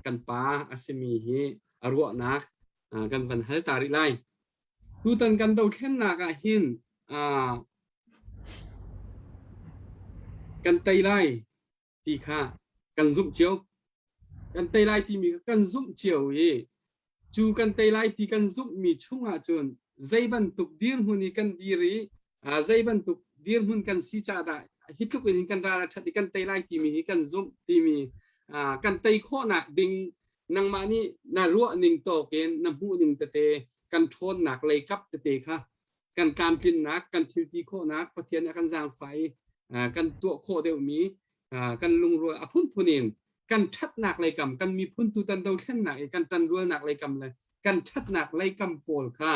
kan pa a simi hi a ruahnak kan van hal ta rih lai. Tutan kan dothlennak ah hin kan tei lai ti kha kan zumh cio. Kan tei lai timi kha kan zumh cio i cu kan tei lai ti kan zumhmi chungah cun zei bantuk dirhmun i kan dir i zei bantuk dirhmun kan si caah dah hi tluk in kan ral a ṭhat i kan tei lai timi hi kan zumh timi kan tei khawhnak ding nangmah nih na ruah ning tawk in na hmuh ning tete kan ṭhawnnak lei kap tete kha kan tlamtlinnak kan thil ti khawhnak Pathian a kan zaangfah i kan tuah khawh deuhmi kan lungrual a phunphun in kan ṭhatnak leikam kan miphun tutan dothlennak i kan ṭanrualnak leikam le kan ṭhatnak leikam pawl kha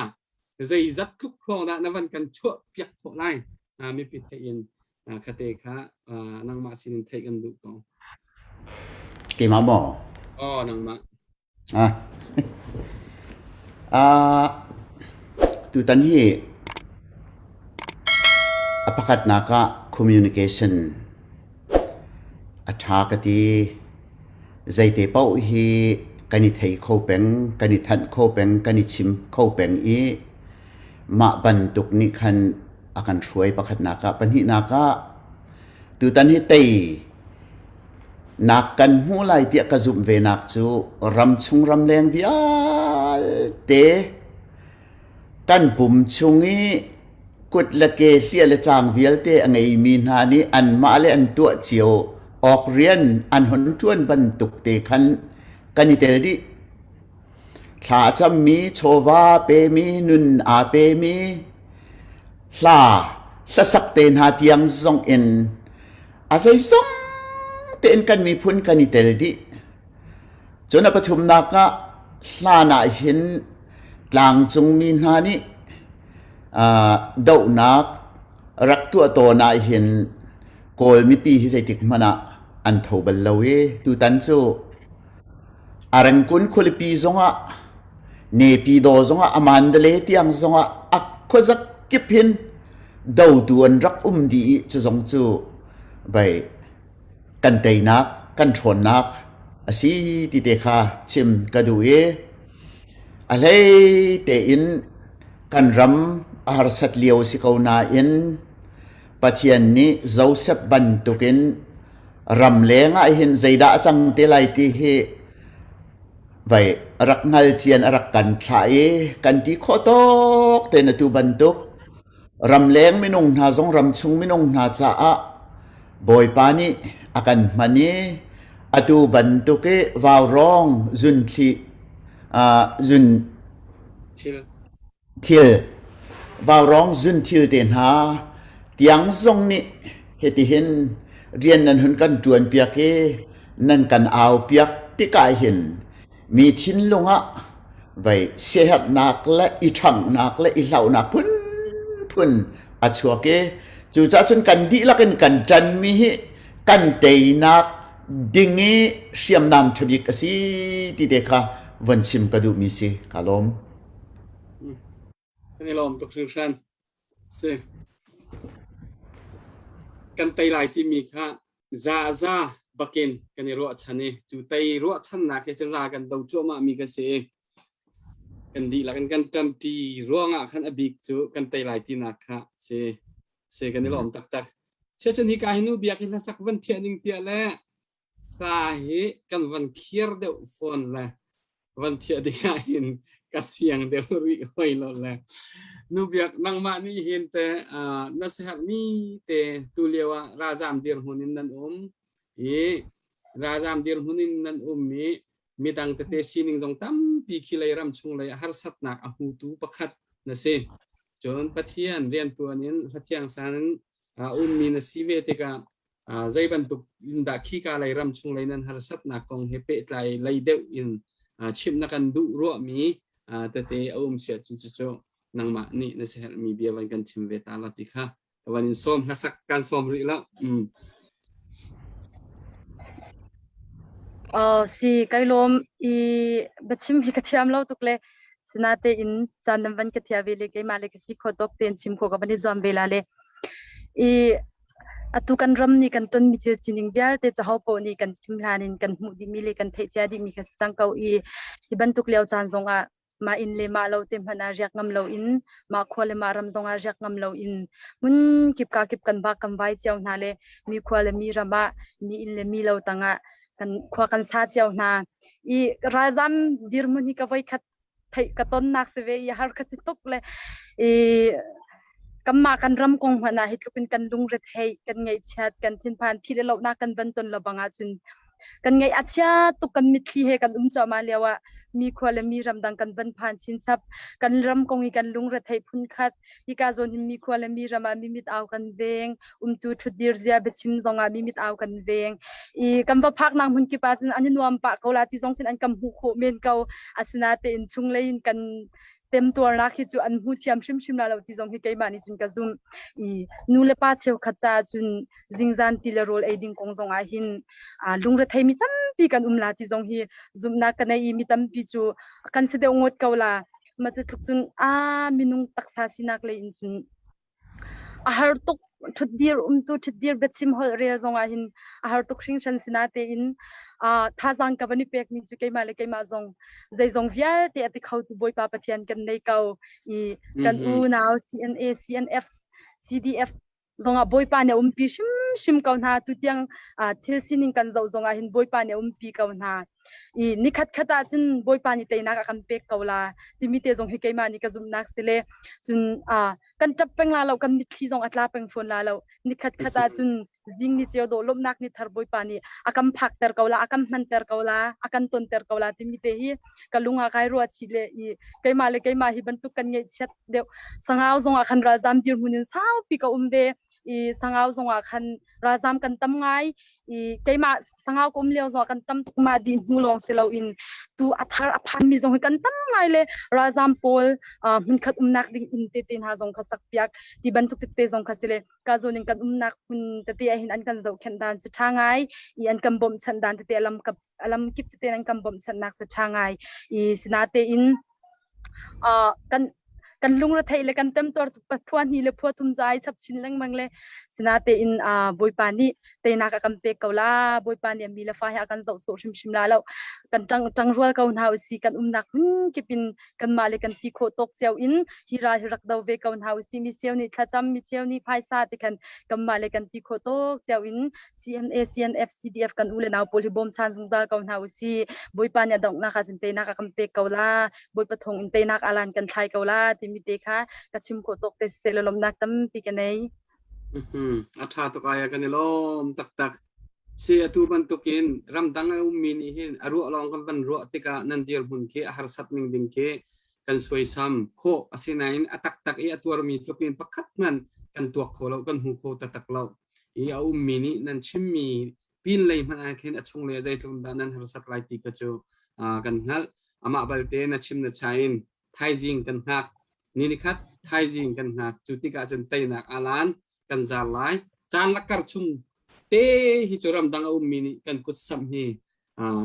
zeizat tluk hrawng dah na van kan chuah piak khawh lai mipi theih in khate kha nangmah sinin theih kan duh ko. Keimah maw? Oh nangmah. Ah. Ah, tutan hi a pakhatnak ah communication a ṭha ka ti. Zeite paoh hi kan i thei kho peng, kan i thanh kho peng, kan i chim kho peng i mah bantuk nih khan a kan hruai pakhatnak ah. Pahnihnak ah tutan hi tei Nak kan hmuh lai tiah ka zumh ve nak cu ramchung ramleng vialte kan pum chung i kut le ke hliah le caang vialte a ngeimi hna nih anmah le an tuah cio awk rian an hon ṭuan bantuk te khan kan i tel dih. Thla a cammi, chawva pemi, nun aa pemi, hla hlasak te hna tiang zong in a zeizong tein kan miphun kan i tel dih. Cun a pathumnak ah hlan ah hin tlangcungmi hna nih dohnak rak tuah tawn ah hin Kawl mipi hi zeitik hmanh ah an tho bal lo i tutan cu a Rengkun khualipi zongah Nepidaw zongah a Mandalay tiang zongah a khuazak kip hin dotu an rak um dih i cu zong cu bei kan teinak kan ṭhawnnak a si ti te kha chim ka duh i a hlei tein kan ram a harsat lio si ko nain Pathian nih Joseph bantukin ramleng ah hin zeidah a cang te lai ti hi vai rak hngal cian a rak kan thlah i kan ti khawh tawk tein atu bantuk ramleng minung hna zong ramchung minung hna caah Bawipa nih a kan hman i atu bantuk i vaurawng zunthli zun thil vaurawng zunthil te hna tiang zong nih hitihin rian nan hun kan ṭuan piak i nan kan au piak tikah hin mi thinlung ah vei siaherhnak le i ṭhanghnak le i hlauhnak phunphun a chuak i cucaah cun kan dihlak in kan ṭanmi hi kan teinak ding i hriamnam ṭhabik a si ti te kha von chim ka duhmi si ka lawm. Kan i lawm tuk hringhran. Si. Kan tei lai timi kha za za bakin kan i ruahchan i cu tei ruahchannak he cun ra kan do cuahmah mi kan si i kan dihlak in kan ṭanṭi ruangah khan a bik cu kan tei lai tinak kha si si kan i lawm taktak. Siacun hi ka hi nu biak hi hlasak van thiah ning tiah le hla hi kan van khiar deuh fawn le van thiah ding ah hin ka siang deuh rih hoi lo le nu biak nangmah nih hin te na siherh mi te tu lio ah ralzam dirhmun in nan um i ralzam dirhmun in nan um i midang tete sining zong tampi khi lei ram chung lei harsatnak a hmutu pakhat na si cun Pathian riantuan in hlathiang san in ummi na si ve tikah zei bantuk in dah khika lei ram chung lei nan harsatnak kong he pehtlai lei deuh in chimh na kan duh ruahmi tete a um siah cun cucu nangmah nih na siaherhmi bia van kan chim ve ta la ti kha ka van in sawm hlasak kan sawm rih lo. Mm. Oh, si kai lawm i biachim hi ka thiam lo tuk le sinate in caan nan van ka thia ve le keimah le ka si kho tawk tein chim kho ka van i zuam ve la le i. Atu kan ram nih kan tonmi thil sining vialte cu hopaoh nih kan chim hlan in kan hmuh dihmi le kan theih cia dihmi kha si cang ko i hi bantuk lio caan zongah mah inn le mah lo te hmanh ah riak ngam loin mah khua le mah ram zongah riak ngam loin hmun kip ka kip kan vak kan vai cio hna le mi khua le mi ram ah mi inn le mi lo tangah kan khua kan sa cio hna i ralzam dirhmun hi ka voikhat theih ka tonnak si ve i har ka ti tuk le i kanmah kan ram kong hmanh ah hi tluk in kan lungre theih kan ngaihchiat kan thinphan thi le lohnak kan van ton lo bang ahcun kan ngaih a chia tuk kan mitthli he kan um cuahmah lio ah mi khua le mi ramdang kan van phan chinchap kan ram kong i kan lungre theih phun khat hika zawn hin mi khua le mi ram ah mi mit au kan veng umtu ṭhutdir zia biachim zongah mi mit au kan veng i kan va phaknak hmun kip ah cun an i nuam pah ko la ti zong khin an kan hmuh khawh men ko asinatein chunglei in kan temtuarnak hi cu an hmu thiam hrimhrim la lo ti zong hi keimah nih cun ka zumh i nu le pa cheukhat caah cun zingzan ti le rawl ei ding kong zong ah hin lungrethei mi tampi kan um la ti zong hi zumhnak ka nei i mi tampi cu kan si deuh ngawt ko la ma cu tluk cun a minung taksa sinak lei in cun A har tuk. Ṭhutdir umtu ṭhutdir biachim holh rel zongah hin a har tuk hringhran sinatein thazaang ka van i pekmi cu keimah le keimah zong zeizong vialte a ti khotu Bawipa Pathian kan nei ko i kan unau CNA, CNF, CDF zongah Bawipa nih a umpi hrimhrim ko hna. Tutiang thil sining kan zoh zongah hin Bawipa nih a umpi ko hna. I nikhat khat ah cun Bawipa nih teinak a kan pek ko la timi te zong hi keimah nih ka zumhnak si le cun kan ṭap peng la lo kan mitthli zong a tla peng fawn la lo nikhat khat ah cun zing ni ceu dawh lawmhnak ni thar Bawipa nih a kan phakter ko la a kan hmanter ko la a kan tonter ko la timi te hi ka lung ah kai ruah chih le i keimah le keimah hi bantuk kan ngeihchiat deuh sangau zong ah khan ralzam dirhmun in saupi ka um ve i sangau zong ah khan ralzam kan tam ngai i keimah sangau ka um lio zong ah kan tam tuk mah dih hnu lawng si loin tu a thar a phanmi zong hi kan tam ngai le ralzam pawl hmunkhat umnak ding inn tete hna zong kha sak piak ti bantuk tete zong kha si le ka zawn in kan umnak hmun tete ah hin an kan zohkhenh dan cu ṭha ngai i an kan bawmhchanh dan tete a lam kap a lam kip tete an kan bawmhchanhnak cu ṭha ngai i sinatein kan kan lungretheih le kan temtuar cu phua hnih le phua thum zai chap chin lengmang le sinatein Bawipa nih teinak a kan pek ko la Bawipa nih mi le fa he a kan zoh sawh hrimhrim la lo kan ṭang ṭangrual ko hna usih kan umnak hmun kip in kanmah le kan ti khawh tawk cio in hi ral hi rak do ve ko hna usih mi cheu nih thlacam mi cheu nih phaisa ti khan kanmah le kan ti khawh tawk cio in CNA, CNF, CDF kan u le nau pawl hi bawmchan zungzal ko hna usih. Bawipa nih a donghnak ah cun teinak a kan pek ko la. Bawipa thawng in teinak alan kan thlai ko la timi te kha ka chim khawh tawk te siseh law lawmhnak tampi ka nei. A ṭha tuk ai kan i lawm taktak. Si atu bantukin ramdang a ummi nih hin a ruah lawng kan van ruah tikah nan dirhmun khi a harsat ning ding khi kan suaisam khawh asinain a taktak i a tuarmi tluk in pakhat hmanh kan tuak kho lo kan hmu kho taktak lo. I a ummi nih nan chimmi pin lei hmanh ah khin a chung le zeitluk dah nan harsat lai ti kha cu kan hngalh. Amah balte na chim na chain thaizing kan hngak. Ni nikhat thaizing kan hngak. Cu tikah cun teinak alan kan zar lai. Caan lakar chung te hi cu ramdang a ummi nih kan kut samh hi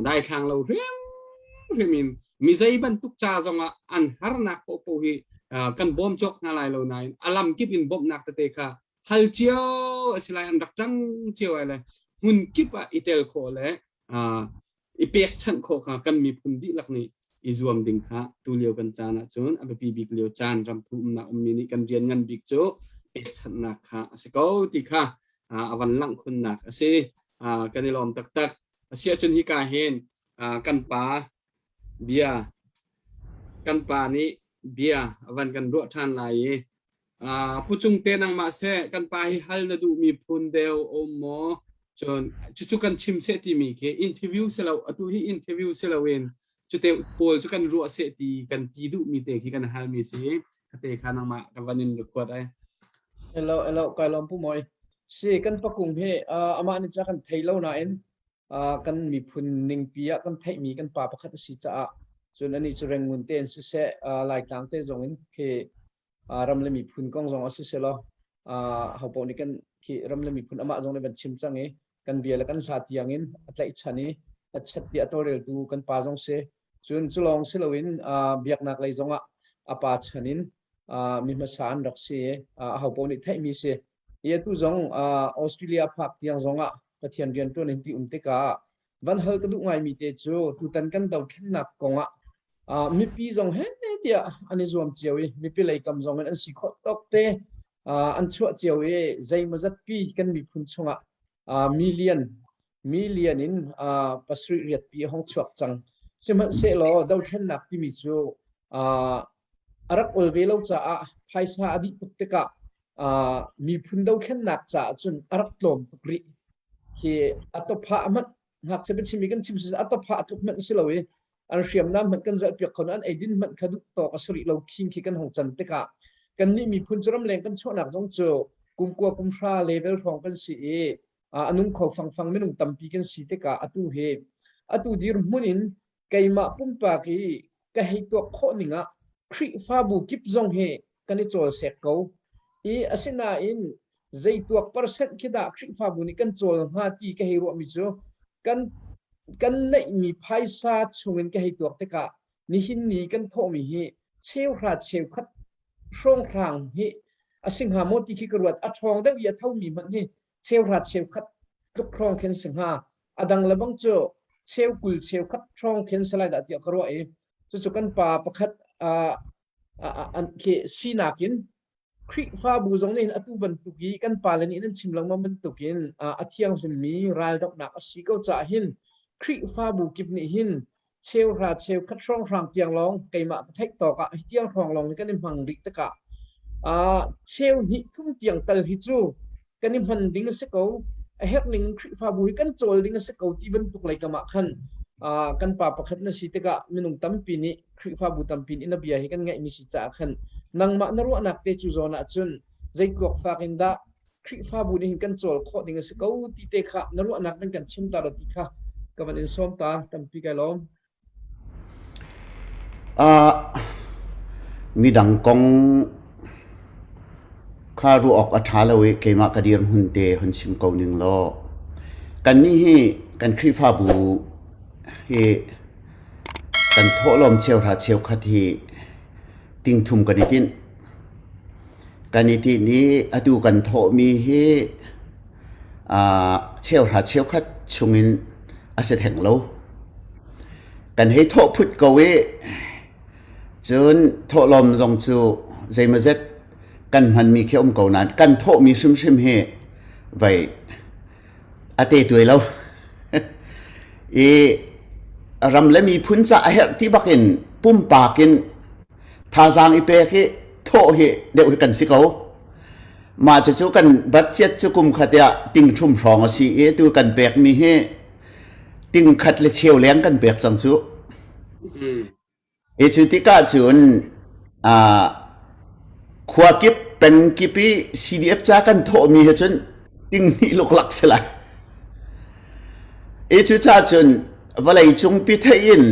daithlang lo hrimhrim in mi zei bantuk ca zongah an harnak paohpaoh hi kan bawm cawk hna lai lo nain a lam kip in bawmhnak tete kha hal cio a si lai an rak ṭang cio ai le hmun kip ah i tel khawh le i pekchanh khawh kha kan miphun dihlak nih i zuam ding kha tu lio kan caan ahcun a biapi bik lio caan ramthu umnak ummi nih kan rian ngan bik cu pekchanhnak kha a si ko ti kha a van langh khunnak a si kan i lawm taktak a si ahcun hika hin kan pa bia kan pa nih bia a van kan ruah ṭhan lai i Pu Cung te nangmah seh kan pa hi hal na duhmi phun deu um maw? Cun cucu kan chim seh timi khi interview si lo atu hi interview si loin cute pawl cu kan ruah seh ti kan ti duhmi te khi kan halmi si kate kha nangmah ka van in record ai. Hello, hello, kai lawm pu moi. Si kan pakung hi amah nih ca kan thei lo nain kan miphun ningpi ah kan theihmi kan pa pakhat a si caah cun anih cu Rangoon te in siseh Laitlang te zong in khi ram le miphun kong zong a si selaw hopaoh nih kan khi ram le miphun amah zong nih van chim cang i kan bia le kan hla tiang in a tlaihchan i a chat ti a tawlreltu kan pa zong si cun cu lawng si loin biaknak lei zong ah a pa chan in mi hmasa an rak si i ahopaoh nih theihmi si. I atu zong Australia phak tiang zong ah Pathian rian ṭuan in ti um tikah van hal ka duh ngaimi te cu tutan kan dothlennak kong ah mipi zong he tiah an i zuam cio i mipi lei kam zong in an si khawh tawk te an chuah cio i zeimawzat pi kan miphun chungah million million in pasarih riat pi a hong chuak cang. Sihmanhsehlaw dothlennak timi cu a rak ol ve lo caah phaisa a dih tuk tikah miphun dothlennak caah cun a rak tlawm tuk rih. Hi a tawpha hmanh ngakchia biachim i kan chim a tawpha a tluk hmanh si lo i an hriamnam hmanh kan zalhpiak kho an eidin hmanh kha duh tawk a si rih lo khing khi kan hong can tikah kannih miphun cu ramleng kan chuahnak zong cu kumkua kumhra level hrawng kan si i a nung kho fangfang minung tampi kan si tikah atu hi atu dirhmun in keimah pumpak i ka hei tuak khawh ning ah Khrihfabu kip zong hi kan i cawlsek ko i asinain zei tuak percent khi dah Khrihfabu nih kan cawl hnga ti ka hei ruahmi cu kan kan neihmi phaisa chungin ka hei tuak tikah nihin ni kan thawhmi hi cheuhra cheukhat hrawnghrang hi a si hnga maw ti khi ka ruat. A ṭhawng deuh i a thomi hmanh hi cheuhra cheukhat tluk hrawng khin si hnga. A dang le bang cu cheukul cheukhat hrawng khin si lai dah tiah ka ruah i cucu kan pa pakhat uh, an khi sinak in Khrihfabu zong nih atu bantuk i kan pale nih nan chim lengmang bantukin a thianghlimmi raldohnak a si ko caah hin Khrihfabu kip nih hin cheuhra cheukhat hrawnghrang tiang lawng keimah ka theih tawk ah hi tiang hrawng lawng hi kan i hmang rih tikah cheu hnih thum tiang tal hi cu kan i hman ding a si ko a herh ning Khrihfabu hi kan cawl ding a si ko ti bantuk lei kam ah khan kan pa pakhat na si tikah minung tampi nih Khrihfabu tampi nih na bia hi kan ngaihmi si caah khan nangmah na ruahnak te cu zawn ah cun zeitluak fak in dah Khrihfabu nih hin kan cawl khawh ding a si ko ti te kha na ruahnak nan kan chim ta ti kha ka van in sawm ta tampi kai lawm. Uh, midang kong kha ruah awk a ṭha lo i keimah ka dirhmun te hun chim ko ning law kannih hi kan Khrihfabu hi kan thawhlawm cheuhra cheukhat hi tingthum kan i tinh. Kan i tinh i atu kan thawhmi hi cheuhra cheukhat chungin a si theng lo. Kan hei thawh phut ko i cun thawhlawm zong cu zeimawzet kan hmanmi khi a um ko nain kan thawhmi hrimhrim hi vei a te tuai lo. I ram le miphun ca a herh ti bakin pumpak in thazaang i pek i thawh hi deuh hi kan si ko. Mah cucu kan budget cu kum khat ah ting thum hrawng a si i tu kan pekmi hi ting khat le cheu leng kan pek cang cu. I cu tikah cun khua kip peng kip i CDF ca kan thawhmi he cun ting hnih luklak si lai. I cucaah cun vawlei cungpi theih in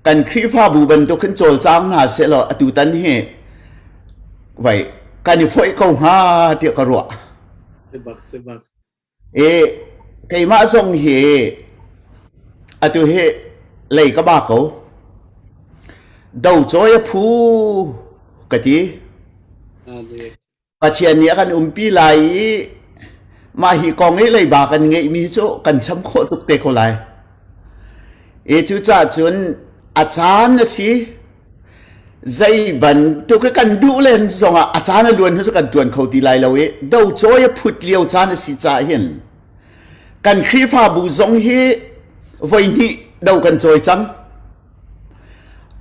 kan Khrihfabu bantuk hin cawlcang hna sehlaw atutan hi vai kan i foih ko hnga tiah ka ruah. Sibak sibak. I keimah zong hi atu hi lei ka ba ko. Do cawi a phu ka ti. Pathian nih a kan umpi lai i mah hi kong i leiba kan ngeihmi cu kan cham khawh tuk te ko lai. I cucaah cun a caan a si. Zei bantuk kan duh len zongah a caan a luan hi cu kan ṭuan kho ti lai lo i docawi a phut lio caan a si caah hin kan Khrihfabu zong hi voi hnih do kan cawi cang.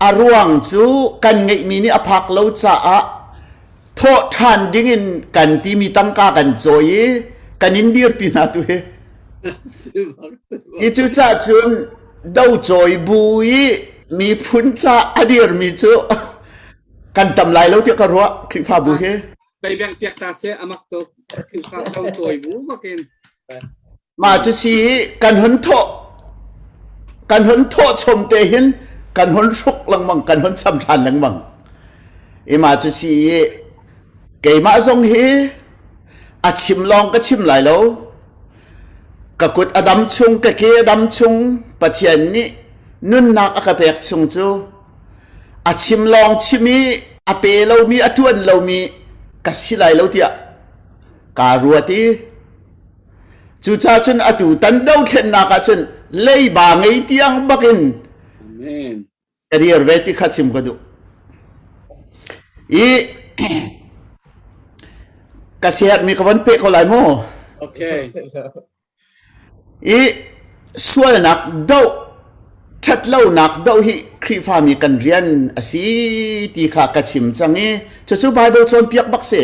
A ruang cu kan ngeihmi nih a phak lo caah thawh ṭhan dingin kan timi tangka kan cawi i kan in dirpi hna tu hi. Hi cucaah cun docawi bu i miphun ca a dirmi cu kan tam lai lo tiah ka ruah Khrihfabu hi. Beibeng piak ta seh amak tuk Khrihfa docawi bu bakin. Mah cu si kan hun thawh kan hun thawh chom te hin kan hun hruk lengmang kan hun cham ṭhan lengmang. I mah cu si i keimah zong hi a chim lawng ka chim lai lo. Ka kut a dam chung ka ke a dam chung Pathian nih nunnak a ka pek chung cu a chim lawng chim i a pe lomi a ṭuan lomi ka si lai lo tiah. Kaa ruat i cucaah cun atu tan dothlennak ah cun leiba ngei tiang bakin Amen. ka dir ve ti kha chim ka duh. I ka siaherhmi ka von peh ko lai mu. Okay. I sualnak doh ṭhatlonak doh hi Khrihfami kan rian a si ti kha ka chim cang i cucu Bible cawnpiak bak si.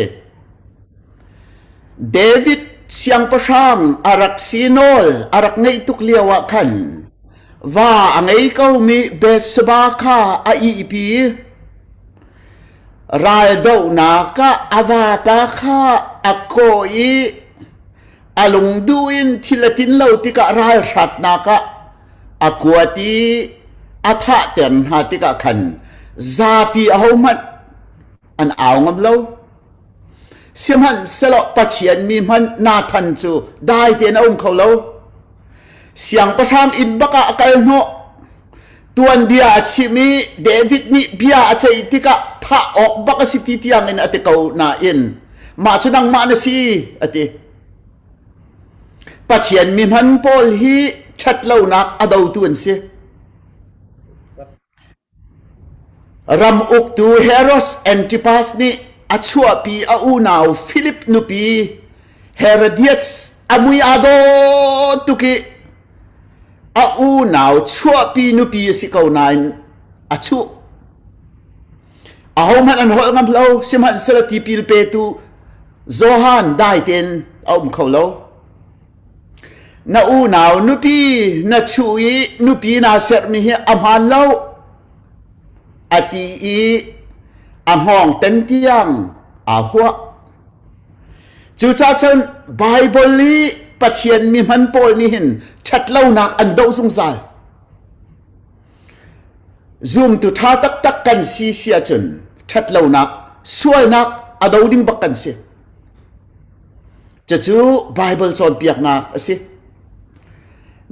David siangpahrang a rak si nawl a rak ngeih tuk lio ah khan va a ngei komi Bathsheba kha a ihpi i raldohnak ah a vapa kha a kawh i a lungduh in thil a tin lo tikah ralhratnak ah a kuat i a thahter hna tikah khan zapi ahohmanh an au ngam lo. Sihmanhsehlaw Pathian mi hmanh Nathan cu dai tein a um kho lo. Siangpahrang inn bak ah a kal hnawh. Tuanbia a chim i David nih bia a ceih tikah thah awk bak a si ti tiang in a ti ko nain mah cu nangmah na si a ti. Pathian mi hman pawl hi ṭhatlonak a dotu an si. Ram uktu Herod Antipas nih a chuahpi a unau Philip nupi Herodias a mui aa dawt tuk i a unau chuahpi nupi a si ko nain a chuh. Ahohmanh an holh ngam lo, sihmanhsehlaw tipil petu Johan dai tein a um kho lo. Na unau nupi na chuh i nupi naa serhmi hi a hmaan lo a ti i a hngawng ten tiang aa huah. Cucaah cun Baibal i Pathian mi hman pawl nih hin ṭhatlonak an doh zungzal. Zumtu ṭha taktak kan si si ahcun ṭhatlonak, sualnak a do ding bak kan si. Cucu Baibal cawnpiaknak a si.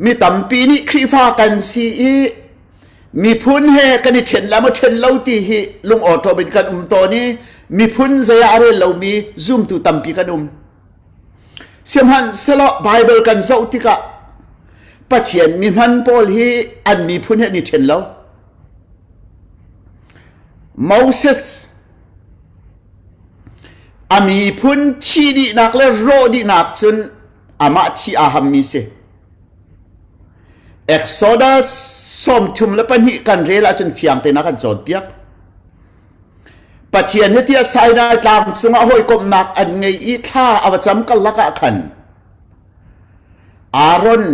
Mi tampi nih Khrihfa kan si i miphun he kan i ṭhen la maw ṭhen lo ti hi lungawṭawm in kan um tawn i miphun zei ah a rel lomi zumtu tampi kan um. Sihmanhsehlaw Baibal kan zoh tikah Pathian mi hman pawl hi an miphun he an i ṭhen lo. Moses a miphun thi dihnak le rawh dihnak cun amah thi aa hammi si. Exodus 32 kan rel ahcun fiang tein a kan cawnpiak. Pathian hi tiah Sinai tlang cungah hawikomhnak an ngei i thla a va cam karlak ah khan Aaron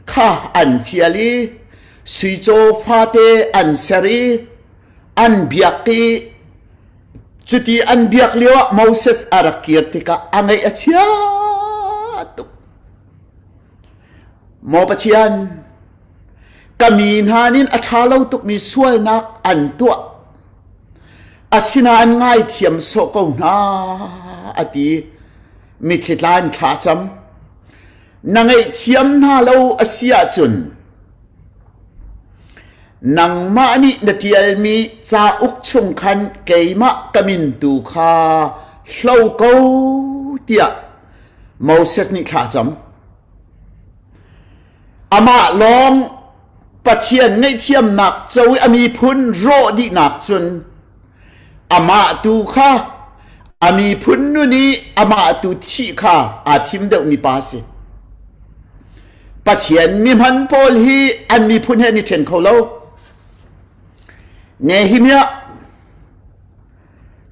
kha an fial i sui caw fate an ser i an biak i cuti an biak lio ah Moses a rak kir tikah a ngaih a chia tuk. Maw Pathian, ka mi hna nih a ṭha lo tukmi sualnak an tuah. Asinain ngaithiam sawh ko hna, a ti. Mitthli tla in thla cam. Na ngaihthiam hna lo a si ahcun nangmah nih na ṭialmi cauk chung khan keimah ka min tu kha hlo ko tiah Moses nih thla cam. Amah lawng Pathian ngaihthiamnak co i a miphun rawh dihnak cun amah tu kha a miphun nun i amah tu thih kha aa thim deuhmi pa a si. Pathian mihman pawl hi an miphun he an i ṭhen kho lo. Nehemiah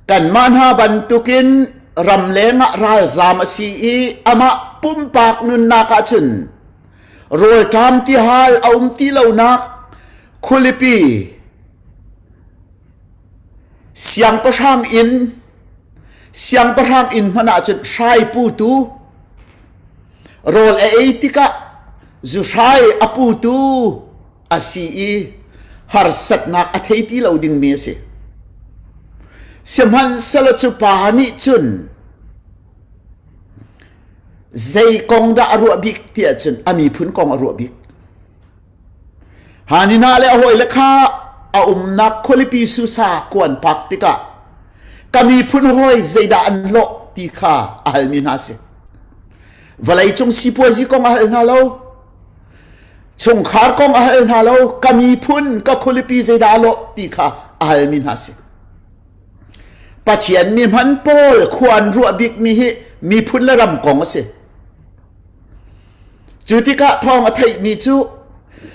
Kanmah hna bantukin ramleng ah ralzaam a si i amah pumpak nunnak ah cun rawlṭam tihal a um ti lonak khualipi siangpahrang inn siangpahrang inn hmanh ah cun hrai putu rawl a ei tikah zuhrai a putu a si i harsatnak a thei ti lo dingmi a si. Sihmanhsehlaw cu pa nih cun zei kong dah a ruah bik ti ahcun a miphun kong a ruah bik. Hanina le a hawile kha a umnak khualipi Susa kuan phak tikah ka miphun hawi zeidah an lawh ti kha a halmi hna a si. Vawleicung sipuazi kong a hal hna lo. Chungkhar kong a hal hna lo. Ka miphun, ka khualipi zeidah a lawh ti kha a halmi hna si. Pathian mi hman pawl khua an ruah bikmi hi miphun le ram kong a si. Cu tikah thawng a theihmi cu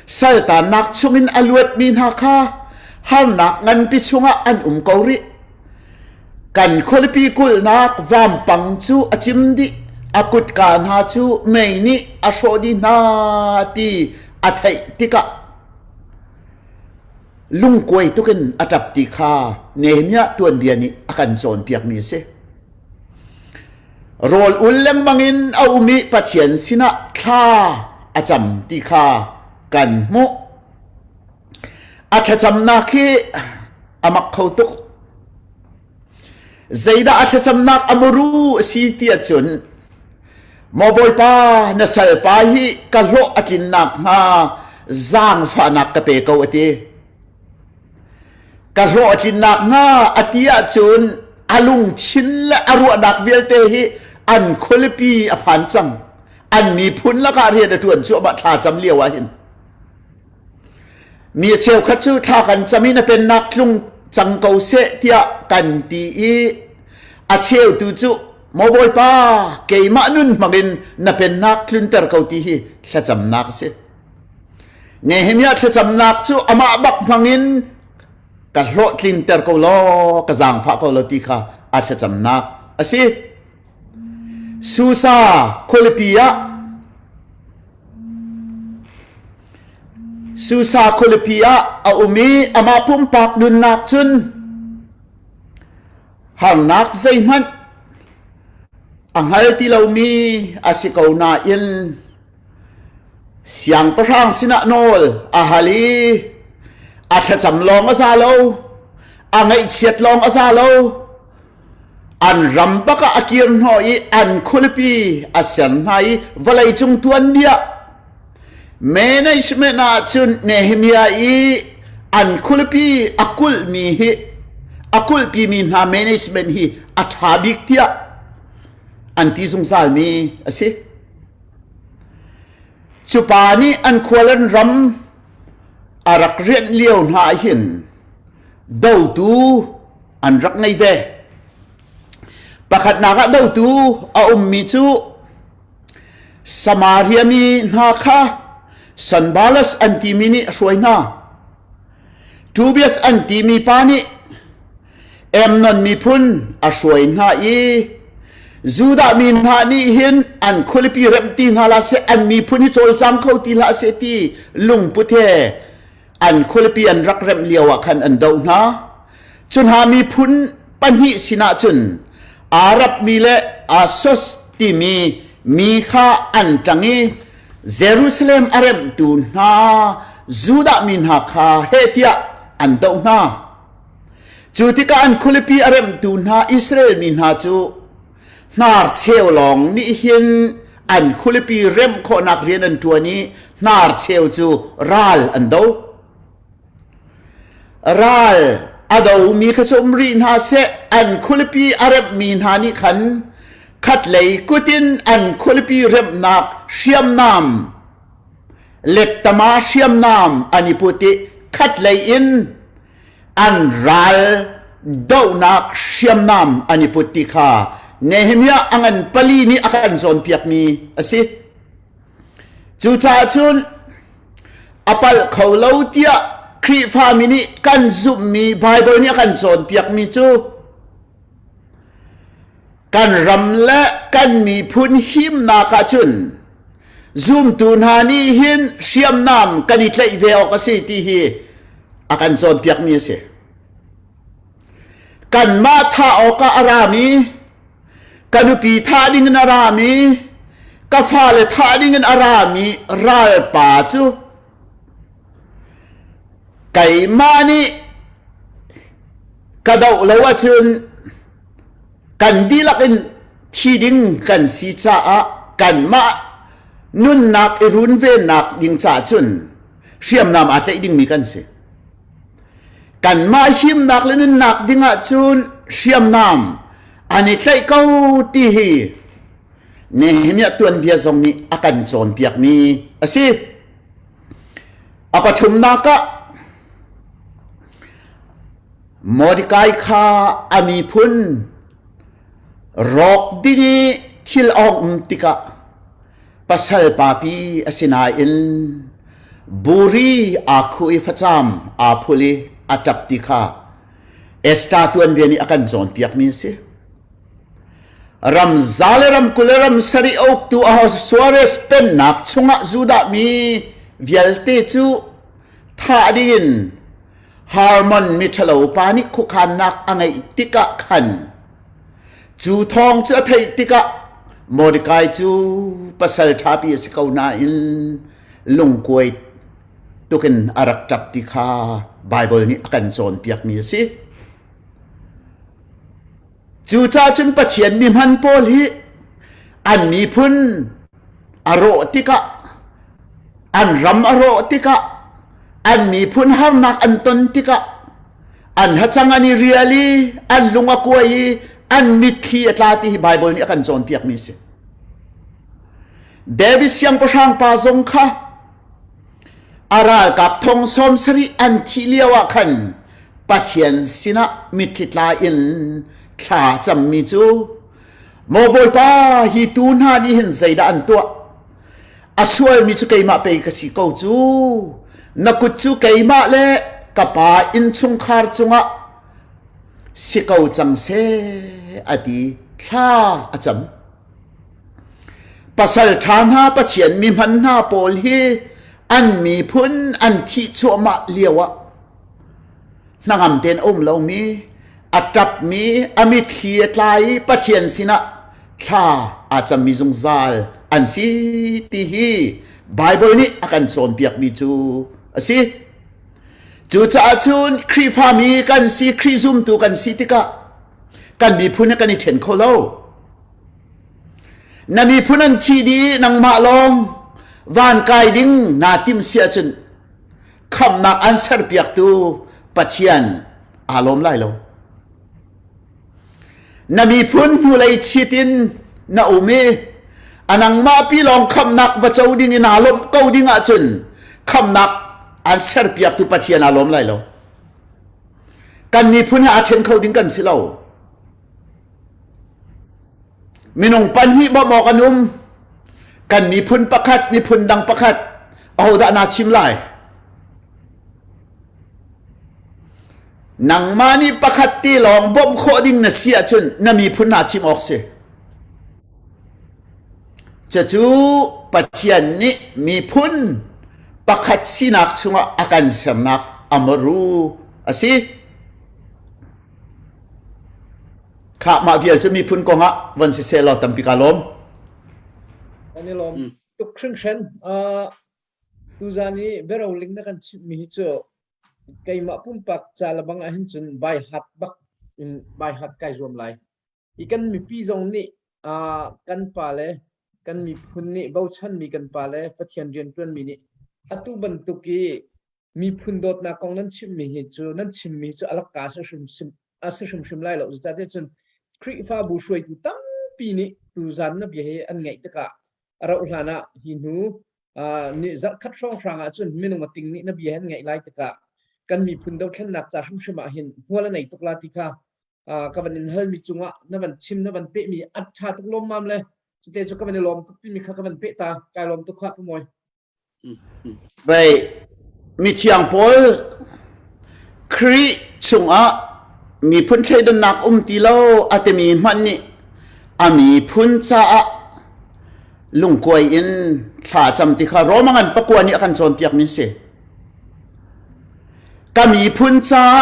saltannak chungin a luatmi hna kha harnak nganpi chungah an um ko rih. Kan khualipi kulhnak vampang cu a cim dih, a kutka hna cu mei nih a hrawh dih hna ti a theih tikah lungkuai tukin a ṭap ti kha Nehemiah tuanbia nih a kan cawnpiakmi a si. Rawl ul lengmang in a um i Pathian sinah thla a cam ti kha kan hmuh. A thlacamnak hi a mak kho tuk. Zeidah a thlacamnak a muru a si ti ahcun Maw Bawipa na salpa hi ka hlawh a tlinnak hnga zaangfahnak ka pe ko a ti. Ka hlawhtlinnak hnga a ti ahcun a lungthin le a ruahnak vialte hi an khualipi a phan cang. An miphun lakah rian a ṭuan cuahmah thla cam lio ah hin. Mi cheukhat cu thla kan cam i na pennak tlung cang ko seh tiah kan ti i a cheutu cu maw Bawipa keimah nun hmangin na pennak tlunter ko ti hi thlacamnak a si. Nehemiah thlacamnak cu amah bak hmangin ka hlawhtlinter ko law ka zaangfah ko law ti kha a thlacamnak a si. Susa khualipi ah Susa khualipi ah a um i amah pumpak nunnak cun harnak zeihmanh a hngal ti lomi a si ko nain Siangpahrang sinah nawl a hal i a thlacam lawng a za lo, a ngaihchiat lawng a za lo. An ram bak ah a kir hnawh i an khualipi a ser hna i vawleicung tuanbia management ah cun Nehemiah i an khualipi a kulhmi hi a kulhpimi hna management hi a ṭha bik tiah an ti zungzalmi a si. Cu pa nih an khual an ram a rak rianh lio hna ah hin dotu an rak ngei ve. Pakhatnak ah dotu a ummi cu Samaria mi hna kha Sanballas an timi nih a hruai hna. Tobias an timi pa nih Amnon miphun a hruai hna i Judah mi hna nih hin an khualipi remh ti hna hlah seh, an miphun hi cawlcang kho ti hlah seh ti lungput he an khualipi an rak remh lio ah khan an doh hna. Cu hna miphun pahnih sinah cun Arab mi le Asos timi mi kha an ṭang i Jerusalem a remhtu hna Judah mi hna kha heh tiah an doh hna. Cu tikah an khualipi a remhtu hna Israel mi hna cu hnarcheu lawng nih hin an khualipi remh khawhnak rian an ṭuan i hnarcheu cu ral an do. Ral a domi kha cu um rih hna seh, an khualipi a remhmi hna nih khan khatlei kut in an khualipi remhnak hriamnam lettama hriamnam an i put i khatlei in an ral dohnak hriamnam an i put ti kha Nehemiah a ngan pali nih a kan cawnpiakmi a si. Cucaah cun a palh kho lo tiah Khrihfami nih kan zumhmi Baibal nih a kan cawnpiakmi cu kan ram le kan miphun himnak ahcun zumtu hna nih hin hriamnam kan i tlaih ve awk a si ti hi a kan cawnpiakmi a si. Kanmah thah awkah a rami, ka nupi thah dingin a rami, ka fale thah dingin a rami ralpa cu keimah nih ka doh lo ahcun kan dihlak in thi ding kan si caah kanmah nunnak i runvennak ding caah cun hriamnam aa tlaih dingmi kan si. Kanmah himnak le nunnak ding ahcun hriamnam an i tlaih ko ti hi. Nehemiah tuanbia zong nih a kan cawnpiakmi a si. A pathumnak ah Mordecai kha a miphun rawk ding i thil a um tikah pasal papi a si nain buri aa khuh i facam aa phul i a ṭap ti kha Esther tuanbia nih a kan cawnpiakmi a si. Ram za le ram 20 le ram sarih a uktu Ahasuerus pennak chungah Judah mi vialte cu thah dingin Harmon miṭhalo pa nih khuakhannak a ngeih tikah khan cu thawng cu a theih tikah Mordecai cu pasal ṭhapi a si ko nain lungkuai tukin a rak ṭap ti kha Baibal nih a kan cawnpiakmi a si. Cucaah cun Pathian mihman pawl hi an miphun a rawh tikah an ram a rawh tikah an miphun harnak an ton tikah an hacang an i rial i an lung a kuai i an mitthli a tla ti hi Baibal nih a kan cawnpiakmi a si. David siangpahrang pa zong kha a ralkap thong 70 an thih lio ah khan Pathian sinah mitthli tla in thla cammi cu Maw Bawipa hi tu hna nih hin zeidah an tuah a sualmi cu keimah pei ka si ko cu na kut cu keimah le ka pa innchungkhar cungah si ko cang seh a ti thla a cam Pasal ṭha hna Pathian mi hman hna pawl hi an miphun an thih cuahmah lio ah hnangam tein a um lomi, a ṭapmi, a mitthli a tla i Pathian sinah thla aa cammi zungzal an si ti hi Baibal nih a kan cawnpiakmi cu a si. Cucaah cun Khrihfami kan si, Khrih zumtu kan si tikah kan miphun he kan i ṭhen kho lo. Na miphun an thi dih nangmah lawng van kai ding naa tim si ahcun khamhnak an serpiaktu Pathian aa lawm lai lo. Na miphun hnulei chit in na um i a nangmah pi lawng khamhnak va co ding in aa lawmh ko ding ahcun khamhnak an serpiaktu Pathian aa lawm lai lo. Kan miphun he aa ṭhen kho ding kan si lo. Minung pahnih bawmh awk an um. Kan miphun pakhat, miphun dang pakhat, ahodah naa thim lai? Nangmah nih pakhat te lawng bawmh khawh ding na si ahcun na miphun naa thim awk si. Cucu Pathian nih miphun pakhat sinak chungah a kan sernak amaru a si. Khah mah vial cu miphun kong ah von si seh law tampi ka lawm. Kan i lawm tuk hringhran. Uh, tuzan i biaroling na kan chimhmi hi cu keimah pumpak ca lebang ah hin cun bai hat bak in bai hat kai zuam lai. I kan mipi zong nih uh, kan pa le kan miphun nih bochanmi kan pa le Pathian rianṭuanmi nih atu bantuk i miphun dawtnak kong nan chimmi hi cu nan chimmi cu a lakka a si hrimhrim a si hrimhrim lai lo zeicahtiah cun Khrihfabu hruaitu tampi nih tuzan na bia hi an ngaih tikah a rauh hlan ah hi hnu ni zarhkhat hrawnghrang ah cun minung a ting nih na bia an ngaih lai tikah kan miphun dothlennak ca hrimhrim ah hin hmual a nei tuk la ti kha ka van in halmi cungah na van chim na van pehmi a ṭha tuk lawmmam le cute cu ka van i lawm tuk timi kha ka van peh ta kai lawm tuk kha pu Mawi. Pei mithiang pawl Khrih chungah miphun thleidannak um ti lo a timi hmanh nih a miphun caah lungkuai in thla cam ti kha Rome ngan pakua nih a kan cawnpiakmi si. Ka miphun caah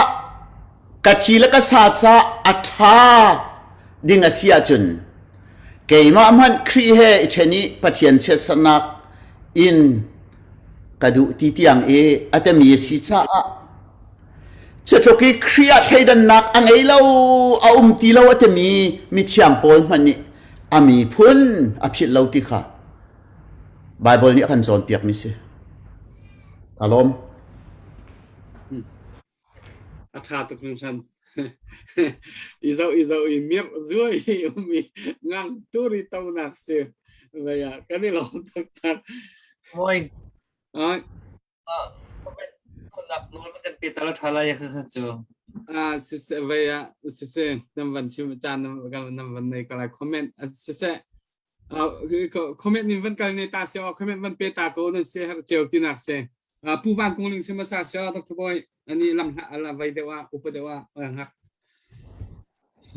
ka thi le ka sa caah a ṭha ding a si ahcun keimah hmanh Khrih he i ṭhen i Pathian chiatsernak in ka duh ti tiang i a temi a si caah cutluk i Khrih ah thleidannak a ngei lo a um ti lo a timi mithiang pawl hmanh nih a miphun a philh lo ti kha Baibal nih a kan cawnpiakmi si. Ka lawm. A ṭha tuk hringhran. I zoh i zoh i mirh zuai i um i ngang tur i tonak si. Vaya, kan i lawm taktak. Moi. Ai. Nak nawl kan pe tal tha lai kha kha cu. Ah siseh vaya siseh nam van chim caan nam nam van nei ka lai comment siseh comment nin van kal ne ta se comment van pe ta ko nan se har cheu tinak se pu van kung ling se masa se Dr. Boy ani lam la vai dewa upa dewa ngak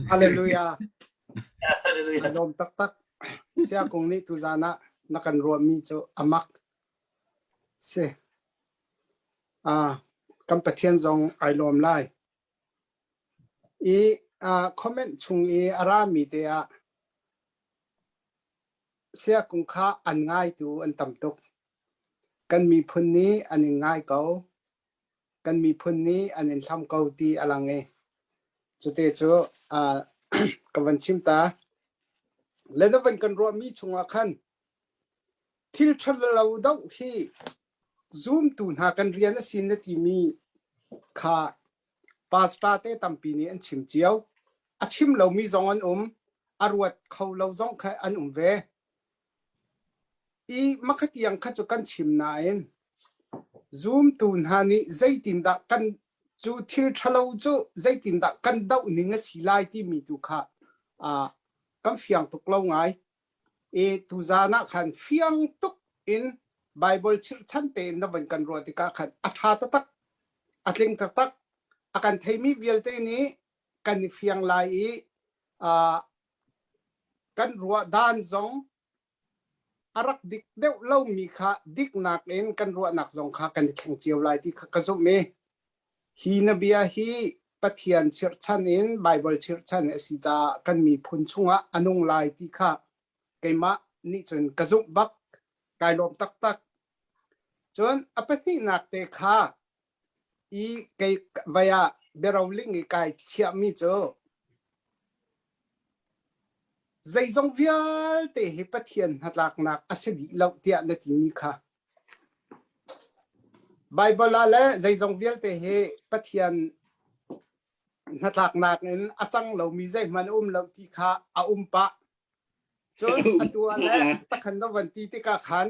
Hallelujah. Hallelujah. Lawm taktak. Sia kung nih tuzan ah na kan ruahmi cu amak si. Ah, kan Pathian zong ai lawm lai. I uh, comment chung i a rami te ah sia kung kha an ngaitu an tam tuk. Kan miphun nih an in ngai ko. Kan miphun nih an in hlam ko ti a lang i cute cu uh, ka van chim ta. Le na van kan ruahmi chungah khan thil ṭhalo doh hi zumtu hna kan rian a si na timi kha pastor te tampi nih an chim cio. A chim lomi zong an um, a ruat kho lo zong kha an um ve. I makhatiang kha cu kan chim nain zumtu hna nih zeitindah kan cu thil ṭhalo cu zeitindah kan doh ning a si lai timi tu kha uh, kan fiang tuk lo ngai. I tuzaan ah khan fiang tuk in Bible chirhchan tein na van kan ruah tikah khan a ṭha taktak, a tling taktak. A kan theimi vialte nih kan i fiang lai i uh, kan ruah dan zong a rak dik deuh lomi kha diknak in kan ruahnak zong kha kan i thleng cio lai ti kha ka zumh i hi na bia hi Pathian chirhchan in Baibal chirhchan a si caah kan miphun chungah a nung lai ti kha keimah nih cun ka zumh bak kai lawm taktak. Cun a pahnihnak te kha i kei vai ah biaroling i kai chiahmi cu zeizong vialte hi Pathian hnatlaknak a si dih lo tiah na timi kha Baibal ah le zeizong vialte hi Pathian hnatlaknak in a cang lomi zeihmanh a um lo ti kha a um pah. Cun atu ah le takhan na van ti tikah khan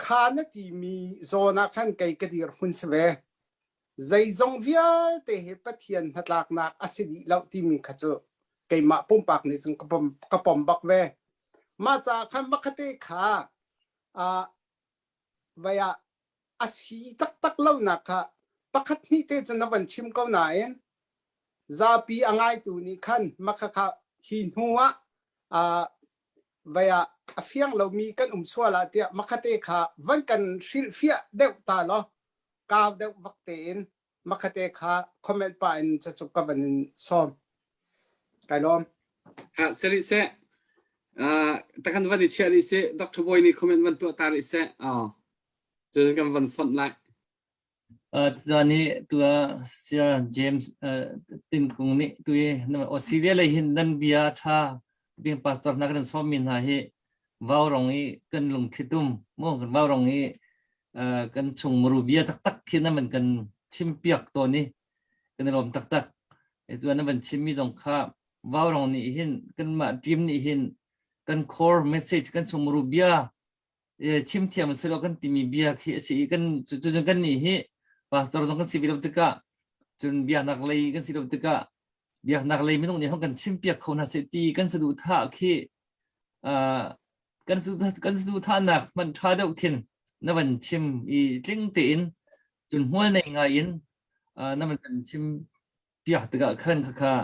Kha na timi zawn ah khan kei ka dirhmun si ve. Zeizong vialte hi Pathian hnatlaknak a si dih lo timi kha cu keimah pumpak nih cun ka pom, ka pom bak ve. Mah caah khan makhate kha uh, vai ah a si taktak lonak kha pakhat hnih te cu na van chim ko nain zapi a ngaitu nih khan makhakha hi hnu ah uh, vai ah a fiang lomi kan um sual ah tiah makhate kha van kan hrilhfiah deuh ta law kau deuh vak tein makhate kha comment pa in cucu ka van in sawm kai lawm Ha seri se takhan van i chiah rih se Dr. Boy nih comment van tuah ta rih se oh cun kan van fonh lai Tuzaan hi tuah Saya James Tinkung nih tu hi Australia lei hin nan bia ṭha ding pastor hna kan sawmmi hna hi vaurong i kan lungthli tum mu kan vaurong i kan chung muru bia taktak khi na man kan chimpiak tawn i kan i lawm taktak. Cun na van chimmi zong kha vaurong nih hin kanmah team nih hin kan core message kan chung muru bia chim thiam a si lo kan timi bia khi a si i kan cucun kan nih hi pastor zong kan si ve lo tikah cun biaknak lei kan si lo tikah biaknak lei minung nih hong kan chimpiak kho hna seh ti kan saduhthah khi kan kan saduhthahnak hmanh ṭha deuh khin na van chim i tling tein cun hmual nei ngai in na van kan chim piak tikah khan khakha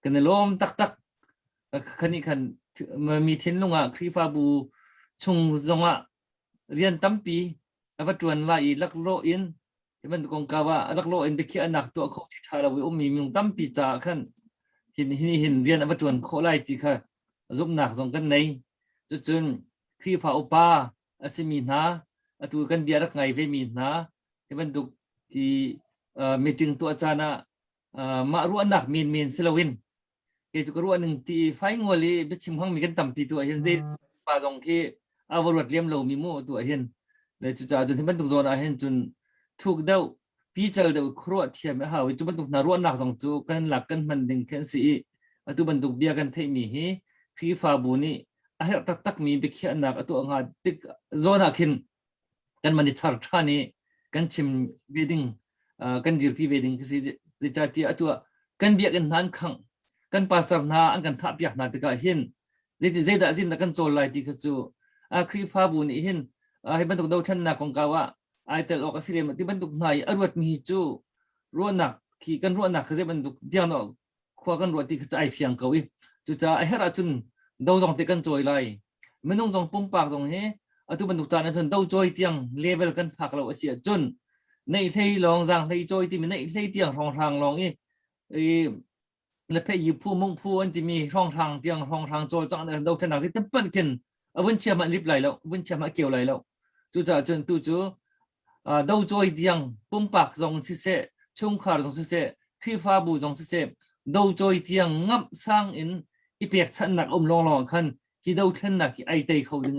kan i lawm taktak khani khan mi thinlung ah Khrihfabu chung zongah rian tampi a va ṭuan lai i laklawh in hi bantuk kongkau ah laklawh in biakhiahnak tuah kho thi ṭha lo i ummi minung tampi caah khan hin hin hin rian a va ṭuan khawh lai ti kha zumhnak zong kan nei cucun Khrihfa upa a simi hna atu kan bia rak ngai ve mi hna hi bantuk ti meeting tuah caan ah mah ruahnak menmen si loin kei cu ka ruah ning ti fai ngual i biachim hmangmi kan tampi tu ah hin zei pa zong khi a va ruat liam lomi mu tu ah hin le cucaah cun hi bantuk zawn ah hin cun thuk deuh pical deuh khuaruah thiam a hau i cu bantuk hna ruahnak zong cu kan lak kan hman ding khi an si i atu bantuk bia kan theihmi hi Khrihfabu nih a herh taktakmi biakhiahnak a tuah hnga tik zawn ah khin kan man i char ṭhan i kan chim ve ding kan dirpi ve ding khi si zeicahtiah atu ah kan biakinn hna an khangh kan pastor hna an kan thah piak hna tikah hin zeiti zeidah zin kan cawl lai ti kha cu a Khrihfabu nih hin hi bantuk dothlennak kongkau ah ai tel awk a si lem ti bantuk hna i a ruatmi hi cu ruahnak khi kan ruahnak kha zei bantuk tiang khua kan ruah ti kha cu ai fiang ko i cucaah a herh ahcun do zong te kan cawi lai minung zong pumpak zong hi atu bantuk caan ahcun do cawi tiang level kan phak lo a si ahcun neih hlei lawng zaang hlei cawi timi neih hlei tiang hrawnghrang lawng i i le phe yi phu mung phu an timi hrawnghrang tiang hrawnghrang cawlcangh dothlennak zi tampan khin a vun chia hmanh lip lai lo vun chia hmanh keu lai lo cucaah cun tu cu do cawi tiang pumpak zong siseh chungkhar zong siseh Khrihfabu zong siseh do cawi tiang ngamh sang in i pekchanhnak um lawnglawng khan hi dothlennak hi ai tei kho ding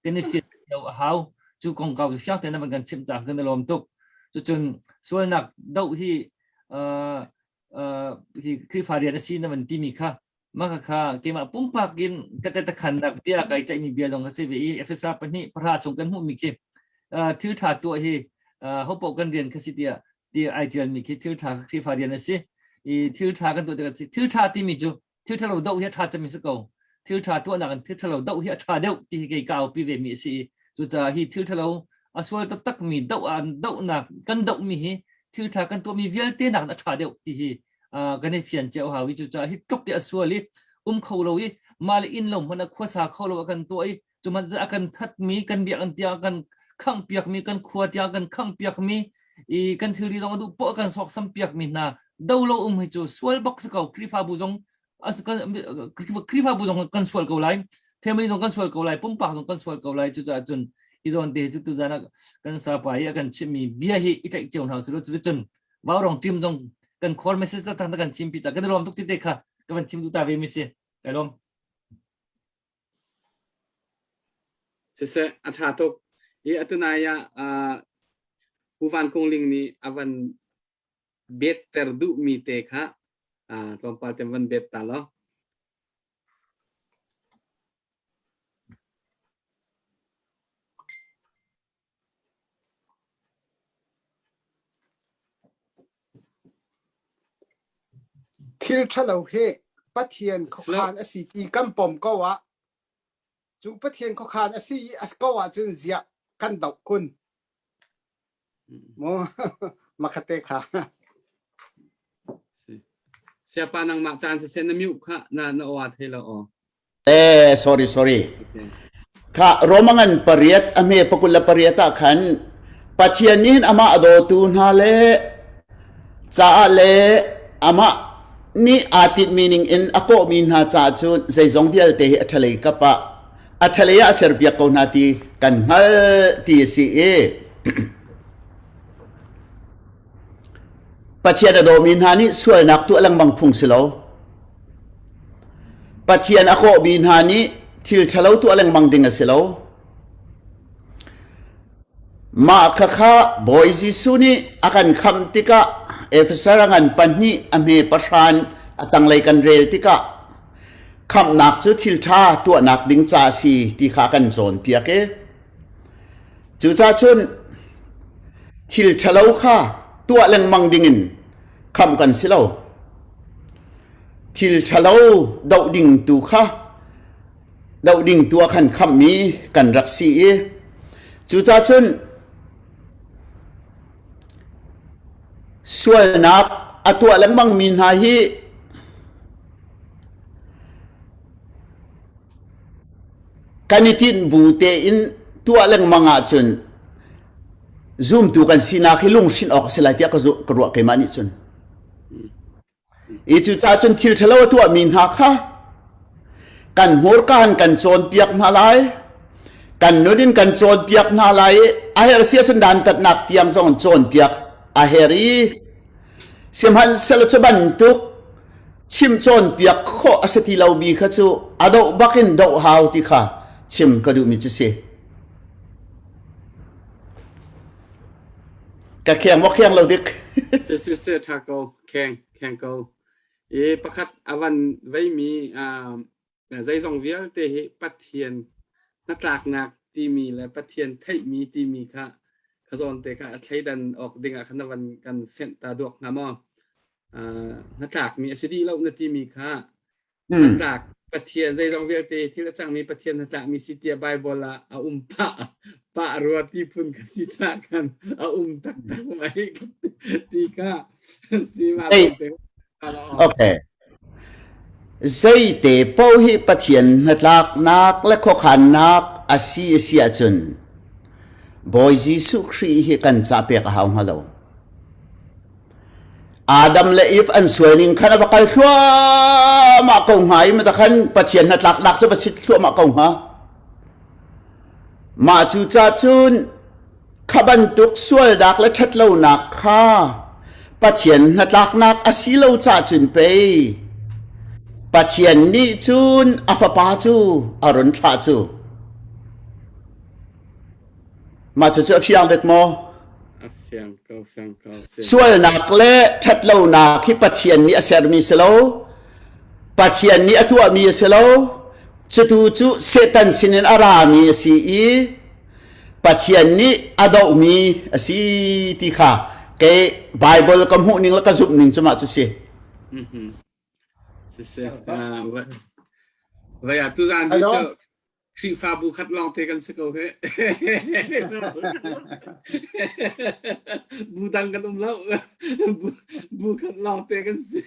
kan i fian lo a hau cu kongkau cu fiang tein na van kan chimh caah kan i lawm tuk cucun sualnak doh hi hi Khrihfa rian a si na van timi kha mah kha keimah pumpak in ka tetakhannak bia kai tlaihmi bia zong ka si ve i Efesa pahnih pahra chung kan hmuhmi khi thil ṭha tuah hi hopoh kan rian kha si tiah ti ai ṭialmi khi thil ṭha Khrihfa rian a si i thil ṭha kan tuah tikah thil ṭha timi cu thil ṭhalo doh hi a ṭha cemmi si ko thil ṭha tuahnak in thil ṭhalo doh hi a ṭha deuh ti hi kei ka aupi ve mi a si i cucaah hi thil ṭhalo a sual taktak mi doh ah dohnak kan doh mi hi thil ṭha kan tuahmi vialte nakin a ṭha deuh ti hi kan i fian cio hau i cucaah hi tluk ti a sual i um kho lo i mah le inn lo hmanh a khuasa kho lo a kan tuah i cuman a kan thatmi kan biakinn tiang kan khangh piakmi kan khua tiang kan khangh piakmi i kan thilri zong a duh poah kan sawksam piakmi hna do lo um hi cu sual bak si ko Khrihfabu zong Khrihfabu zong kan sual ko lai family zong kan sual ko lai pumpak zong kan sual ko lai cucaah cun hi zawn te cu tuzan ah kan sapa hi a kan chimmi bia hi i tlaih cio hna usih law cun vaurong team zong kan call message tak tak kan chim pi ta kan lawm tuk ti te kha ka van chim du ta ve mi si kai lawm Siseh, a ṭha tuk. I atunai ah Pu Van Kung Ling nih a van better duhmi te kha tlawmpal te van bet ta law. Thil ṭhalo hi Pathian khuakhan a si ti kan pom ko ah cu Pathian khuakhan a si i a ko ahcun ziah kan doh kun? Mu makhate kha. Siapa nangmah caan siseh na mute kha na na aw thei lo aw. Eh, sorry, sorry. Kha Romangan pariat a hme pakul le pariat ah khan Pathian nih amah a dawtu hna le caah le amah nih aa tinhmi ning in a kawhmi hna caah cun zeizong vialte hi a ṭhalei kap ah a ṭhalei ah a serpiak ko hna ti kan hngalh ti a si i Pathian a dawmi hna nih sualnak tuah lengmang phung si lo. Pathian a kawhmi hna nih thil ṭhalo tuah lengmang ding a si lo. Mah khakha Bawi Jesuh nih a kan khamh tikah Efesa ngan pahnih a hme pahran a tanglei kan rel tikah khamhnak cu thil ṭha tuahnak ding ca a si ti kha a kan cawnpiak i cucaah cun thil ṭhalo kha tuah lengmang dingin khamh kan si lo. Thil ṭhalo doh ding tu kha doh ding tu ah khan khamhmi kan rak si i cucaah cun sualnak a tuah lengmangmi hna hi kan i tinh bu tein tuah lengmang ahcun zumtu kan sinak hi lunghrinh awk a si lai tiah ka ruah keimah nih cun. I cucaah cun thil ṭhalo a tuahmi hna kha kan hmurka in kan cawnpiak hna lai, kan nun in kan cawnpiak hna lai i a herh si ahcun dantatnak tiang zong in cawnpiak a herh i sihmanhsehlaw cu bantuk chim cawnpiak khawh a si ti lomi kha cu a doh bak in doh hau ti kha chim ka duhmi cu si. Ka kheng maw kheng lo dik. Si si si ṭha ko kheng kheng ko. I pakhat a van veimi um. Zeizong vialte hi Pathian hnatlaknak timi le Pathian theihmi timi kha kha zawn te kha a thleidan awk ding ah khan na van kan fenh ta duak hnga maw? Uh, hnatlakmi a si dih lo na timi kha hnatlak Pathian zeizong vialte thil a cangmi Pathian hnatlakmi si tiah Bible ah a um pah pah rua ti phun ka si ca khan a um taktak mai ti kha si ma te. Okay. Zeite paoh hi Pathian hnatlaknak le khuakhannak a si a si ahcun Bawi Jesuh Khrih hi kan ca pek a hau hnga lo. Adam le Eve an sual ning khan a va kal thluahmah ko hnga i mata khan Pathian hnatlaknak cu va sit thluahmah ko hnga. Mah cu ca cun Kha bantuk sualnak le ṭhatlonak kha Pathian hnatlaknak a si lo cah cun pei Pathian nih cun a fapa cu a run thlah cu. Mah cucu a fiang dek maw? A fiang ko, fiang ko. Sualnak le ṭhatlonak hi Pathian nih a sermi si lo. Pathian nih a tuahmi a si lo. Cutu cu Satan sinin a rami a si i Pathian nih a dohmi a si ti kha kei Bible ka hmuh ning le ka zumh ning cu mah cu si. Mhm. Siseh. Vai ah tuzaan hi cu Khrihfabu khat lawng te kan si ko he. Bu dang kan um lo. Bu khat lawng te kan si.